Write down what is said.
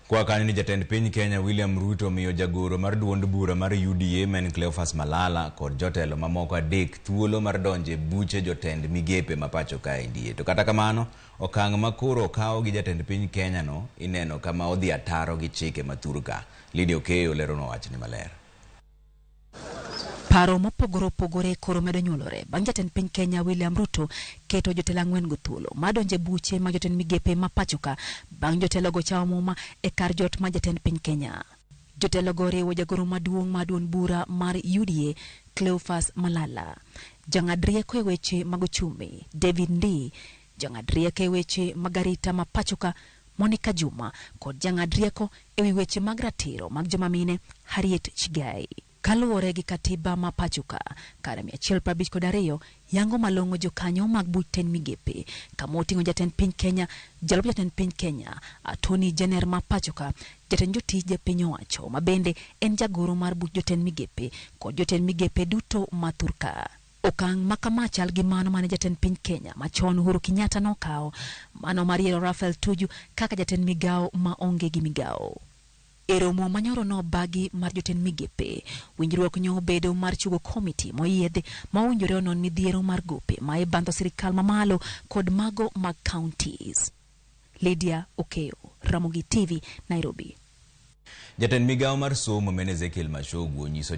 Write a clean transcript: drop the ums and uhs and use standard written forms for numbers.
Kwa kanyo ni jatend piny Kenya William Ruto omiyo jagoro mar duond bura mar UDA men Cleophas Malala kod jotelo mamoko adek thuolo mar donjo e buche jotend migepe ma pacho kaendi. To kata kamano, okang' ma koro okaw gi jatend piny Kenya no ineno kama odhi ataro gi chike ma thurka. Lydia Okeyo leronwa wachni maler. Paro mopogore opogore koro medo nyuolore bang' jatend piny Kenya William Ruto keto jotelo ang'wen go thuolo mar donjo e buche mag jotend migepe ma pacho ka bang' jotelogo chamo muma e kar jot mar jatend piny Kenya. Jotelogo oriwo jagoro maduong' mar duond bura mar UDA Cleophas Malala, jang'ad rieko e weche mag uchumi David Ndii, jang'ad rieko e weche mag arita ma pacho ka Monica Juma kod jang'ad rieko e wi weche mag ratiro mag joma mine Harriet Chigai. Kaluwore gi katiba ma pacho ka, kare 152 yango malong'o jokanyo mag buch tend migepe kama oting'o jatend piny Kenya, jalup jatend piny Kenya, Attorney General ma pacho ka, jatend jotije piny owacho ma bende en jagoro mar buch jotend migepe kod jotend migepe duto ma thurka. Okang' ma kama chal gi mano mane jatend piny Kenya machon Uhuru Kenyatta nokawo, mano mar yiero Raphael Tuju kaka jatend migawo ma onge gi migawo. E romo manyoro nobagi mar jotend migepe, winjruok nyo obedo mar chugo komiti moyiedhi ma owinjore onon midhiero mar gope ma ibandho sirikal mamalo kod mago mag counties. Lydia Okeyo, Ramogi TV, Nairobi. Jatend migawo mar somo men Ezekiel Machogu onyiso